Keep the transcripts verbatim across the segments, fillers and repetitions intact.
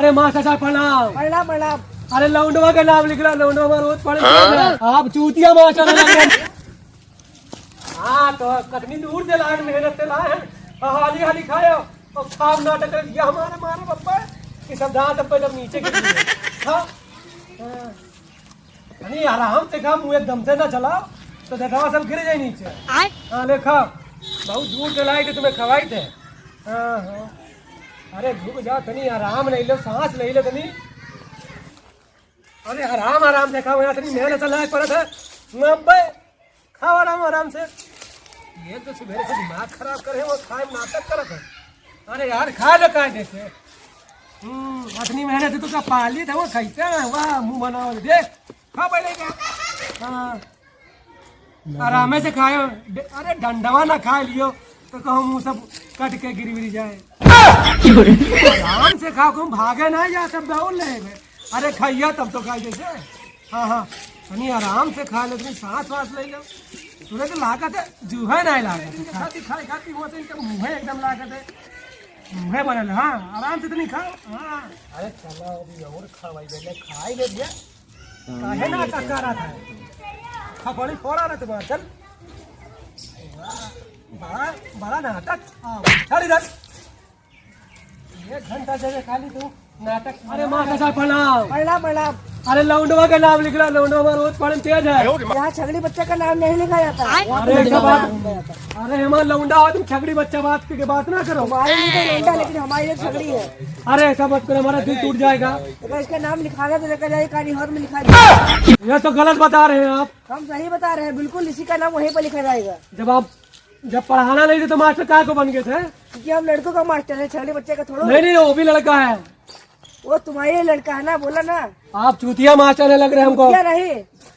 अरे मास्टर साहब, प्रणाम। प्रणाम, प्रणाम। अरे लौंडवा के नाम लिख रहा, लौंडवा रोज पढ़े। हाँ? आप चूतिया मास्टर है लग रहे। हाँ, तो कतनी दूर से लाए, मेहनत से लाए हैं। और हाली हाली खाए और खाब नाटक कर दिया हमारे मारे बप्पा कि सब दांत अब जब नीचे गिर गए। हाँ? हाँ। तनी आराम से खा, मुँह एकदम से ना चलाओ, तो देखवा सब गिर जाए नीचे। आय? हाँ, ले खा, बहुत दूर से लाए कि तुम्हें खवाई थे। हाँ, हाँ। अरे रुक जा, तनी आराम ले लो, सांस ले लो तनी। अरे आराम, आराम से खाओ, यहाँ तनी मेहनत से लाए पड़त है। अबे, खाओ आराम, आराम से। ये तो सुबह से दिमाग खराब करे, वो खाए में नाटक करत है। अरे यार, खा लो कायदे से। हम्म, अतनी मेहनत से तो का पाली था, वो खाइते हैं, वाह, मुंह बनाओ, देख, खा पहले क्या? हाँ, आराम से खायो। डे-, अरे डंडवा ना खा लियो, तो कहो मुंह सब कट के गिर गिर जाए। आराम से खाओ, कहूँ भागे ना या सब दौड़ ले। अरे खाइया तब तो खाई जैसे। हाँ, हाँ, तनी आराम से खा ले, तनी सांस वास ले लो। तुरंत लागत है, जूहा नहीं लागत है। खाती, खाई, खाती हुआ तो इनका मुँहे एकदम लागत है। मुँहे बनल, हाँ, आराम से तनी खाओ। हाँ। अरे चलो, अभी और खवाई दे, ले, खाई ले भैया। काहे ना टकरा था? खपड़ी फोड़ा ना तुम्हारा, चल। बड़ा, बड़ा, बड़ा नाटक। हाँ, चल इधर। एक घंटा जगह खाली तू नाटक। अरे मास्टर साहब, प्रणाम। प्रणाम, प्रणाम। अरे लौंडवा का नाम लिख रहा, लौंडवा हमारा रोज पढ़े में तेज है। यहाँ छगड़ी बच्चा का नाम नहीं लिखा जाता है। अरे ऐसा बात, अरे हमारा लौंडा हो, तुम छगड़ी बच्चा बात के, के बात ना करो। हमारे लिए तो लौंडा, लेकिन हमारे लिए छगड़ी है। अरे ऐसा मत करो, हमारा दिल टूट जाएगा। अगर इसका नाम लिखाना तो लेकर जाइए, कहीं और में लिखा जाए। यह तो गलत बता रहे हैं आप। हम सही बता रहे हैं, बिल्कुल इसी का नाम वहीं पर लिखा जाएगा। जब आप जब पढ़ाना नहीं थे तो मास्टर काय को बन गए थे? क्योंकि हम लड़कों का मास्टर है, छगड़ी बच्चे का थोड़ा। नहीं, नहीं, वो भी लड़का है। वो तुम्हारे लड़का है ना, बोला ना। आप चूतिया मास्टर है लग रहे हमको। चूतिया नहीं।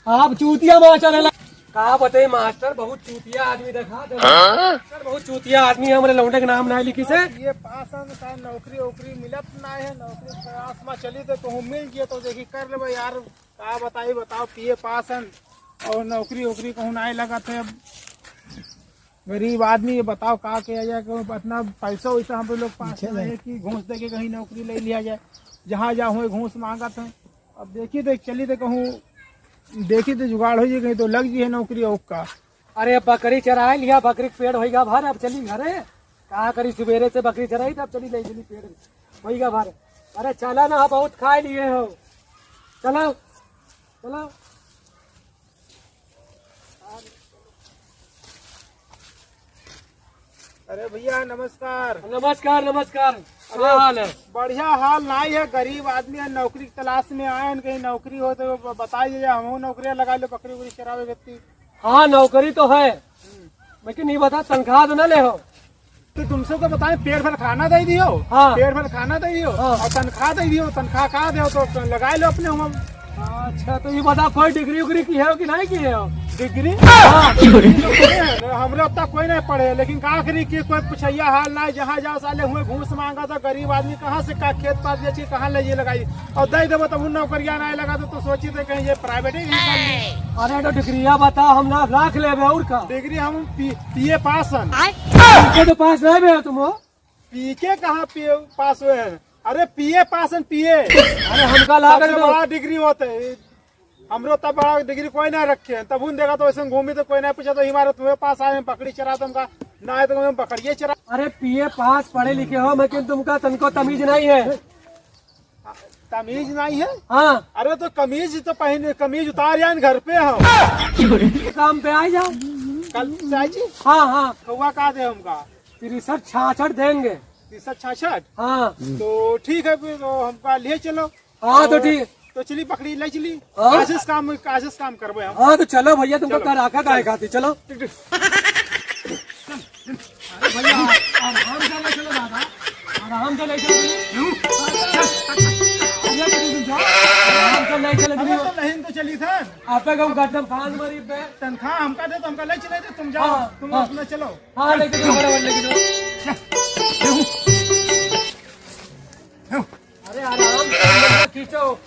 आप चूतिया मास्टर है लग-, का बताइए मास्टर, बहुत चूतिया आदमी देखा दे। हाँ? सर, बहुत चूतिया आदमी है, हमारे लौंडे के नाम ना लिखी से। ये पास हम का नौकरी वोकरी मिलत ना है, नौकरी प्रयास में चली तो कहूँ मिल गया तो देखी कर लेबे यार। का बताई, बताओ, पीए पास हन और नौकरी वोकरी कहूँ नाहीं लगत है। अब गरीब आदमी, ये बताओ का किया जाए, कि इतना पैसा वैसा हम लोग पास नाहीं है कि घूस दे के कहीं नौकरी ले लिया जाए, जहाँ जाओ हुए घूस माँगत हैं। अब देखी तो चली तो कहूँ, देखी तो जुगाड़ हो जाए, कहीं तो लग जी है नौकरी और का। अरे बकरी चराए लिया, बकरी के पेट होइगा भर, अब चली घरे। का करी, सुबेरे से बकरी चराई, तब चली ले चली पेट होइगा भर। अरे चला ना, बहुत खाए लिए हो, चलो, चलो। अरे भैया नमस्कार। नमस्कार, नमस्कार। अरे, का हाल है? बढ़िया हाल नाहीं है, गरीब आदमी है, नौकरी की तलाश में आए हैं, कहीं नौकरी हो तो ब-, बताइए, हम नौकरियाँ लगा लो, बकरी उकरी चरावे गत्ती। हाँ, नौकरी तो है, लेकिन ये बता, तनख्वाह तो ना ले हो? तो तुमसे तो बताए, पेट भर खाना दे दियो, हाँ। पेट भर खाना दे दियो, हाँ। और तनख्वाह दे दियो, तनख्वाह का दे तो लगा लो अपने हम। अच्छा, तो ये बता, कोई डिग्री उग्री की है कि नहीं की है? डिग्री? हाँ। हमरे उतना कोई नहीं पढ़े, लेकिन का करी कि कोई पुछैया हाल ना, जहाँ जाओ साले हुए घूस माँगा तो गरीब आदमी कहाँ से का खेत पात बेची, कहाँ ले ये लगाई? और दे देबो तब नौकरिया नाहीं लगा तो, तो सोची थे कहीं ये प्राइवेट ही कर ली। अरे तो डिग्रिया बता, हम ना राख लेबे और का। डिग्री हम पी-, पीए पास हन। पीके तो पास नहीं भे तुम हो। पीके कहाँ पीए पास हुए हैं? अरे पीए पास हन, पीए। अरे हमका लागे सबसे तो बड़ा डिग्री होते है। हमरो तब बड़ा डिग्री कोई ना रखे हैं। तब उन देखा तो वैसे घूमी तो कोई ना पूछा तो हमारे तुम्हें पास आए हैं, बकरी चरा तुमका, ना आए तो हम बकरिए चरा। अरे पीए पास पढ़े लिखे हो, लेकिन तुमका तनको तमीज नहीं है। तमीज नहीं है? हाँ। अरे तो कमीज तो पहने, कमीज उतार यान घर पे हो। काम पे आ जाओ। कल से आई जी? हाँ, हाँ। कौआ का दे हमका? तिरसठ छाछठ देंगे। तिरसठ छाछठ? हाँ। तो ठीक है, फिर तो हमका ले चलो। हाँ, तो और ठीक। तो चली पकड़ी, ले चली। हाँ। काजे से काम, काजे से काम करबे हम। हाँ, तो चलो भैया, तुमको चलो। कर रखा काहे खातिर, चलो। ठीक, ठीक। अरे भैया, आराम से ले चलो दादा, आराम से ले चलो। अरे तुम जाओ, आराम से ले चलो। अरे तो नहीं तो चली था। आप पे कहूँ गड्ढम फांद मारी पे। तनख्वाह हमका दे तो हमका ले चले थे, तुम जाओ, हाँ, तुम हाँ। अपना चलो। हाँ, लेके चलो, बराबर लेके चलो। अरे आराम से खींचो,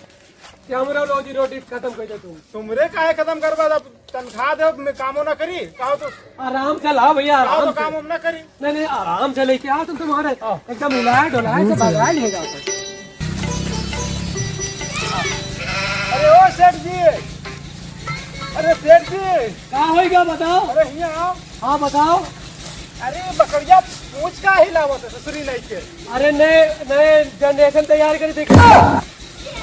कि हमरो रोजी रोटी खत्म कर दे तू। तुमरे काहे खत्म करबा? अब तनख्वाह दे, मैं कामो ना करी, कहो तो। आराम से लाओ भैया, कहो आराम तो से। काम हम ना करी। नहीं, नहीं, आराम से लेके आओ तुम, तुम्हारे हाँ। एकदम हिलाए डुलाए से भगाए ले जाओ। सेठ जी, अरे सेठ जी। का होइगा बताओ? अरे हियाँ आओ। हाँ बताओ। अरे बकरिया पूँछ का हिलावत है ससुरी नहीं के? अरे नए, नए generation तैयार करी देखी। हाँ?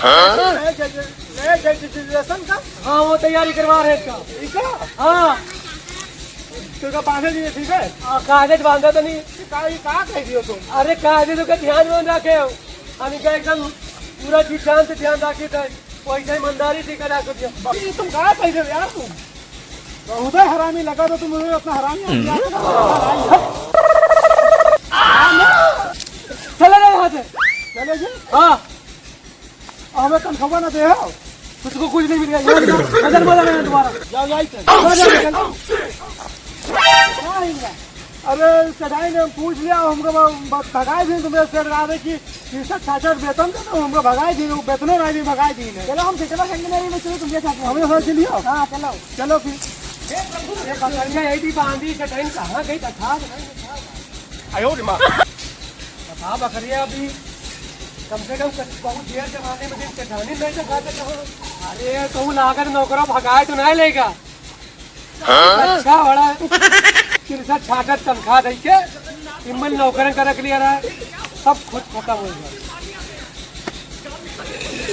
नए जन-, नए जन-, generation का? हाँ, वो तैयारी करवा रहे हैं इसका। ठीक है? हाँ। तो का बांधे दिए, ठीक है? हाँ, कागज बांधा तो नहीं। ये का, ये का कह दियो तुम? अरे कागज तो का ध्यान में रखे हो। हम इनका एकदम पूरा जी जान से ध्यान रखे थे। वैसे ईमानदारी से करा कर दिया। बाकी तुम का कह दे यार तुम? बहुत ही हरामी लगा तो तुम मुझे अपना हरामी आदमी यार। चले जाओ यहाँ से। चले जी? हाँ। हमें तनख्वाह ना दे हो। तुझको कुछ नहीं मिलेगा। यहाँ से जाओ। नजर मत आना दोबारा। जाओ, जाओ, चल। जाओ, जाओ, निकल। अरे, सेठाइन ने पूछ लिया, हमको ब-, ब-, भगाई दी तुमरे सेठ राधे की। तीसठ साठ वेतन दे तो हमको भगाई दी, वो वेतनो नहीं दी, भगाई दी ने। चलो, हम सेठवा संग में नहीं, चलो, तुम ये साथ में। हमरे साथ चलियो। हाँ, चलो। चलो फिर। ये बकरिया यही थी बांधी, सेठाइन कहाँ गई? बता, बता, बता। आयो रे माँ। बता, बकरिया अभी कम से कम कत-, बहुत देर जमाने में दिन सेठानी नहीं देखा था कहाँ। अरे, तो लागत नौकरा भगाए तो नहीं लेगा। हाँ? अच्छा बड़ा तिरसठ साठ तनख्वाह दे के इम्मल नौकरन का रख लिया रहा है, सब कुछ खत्म हो गया।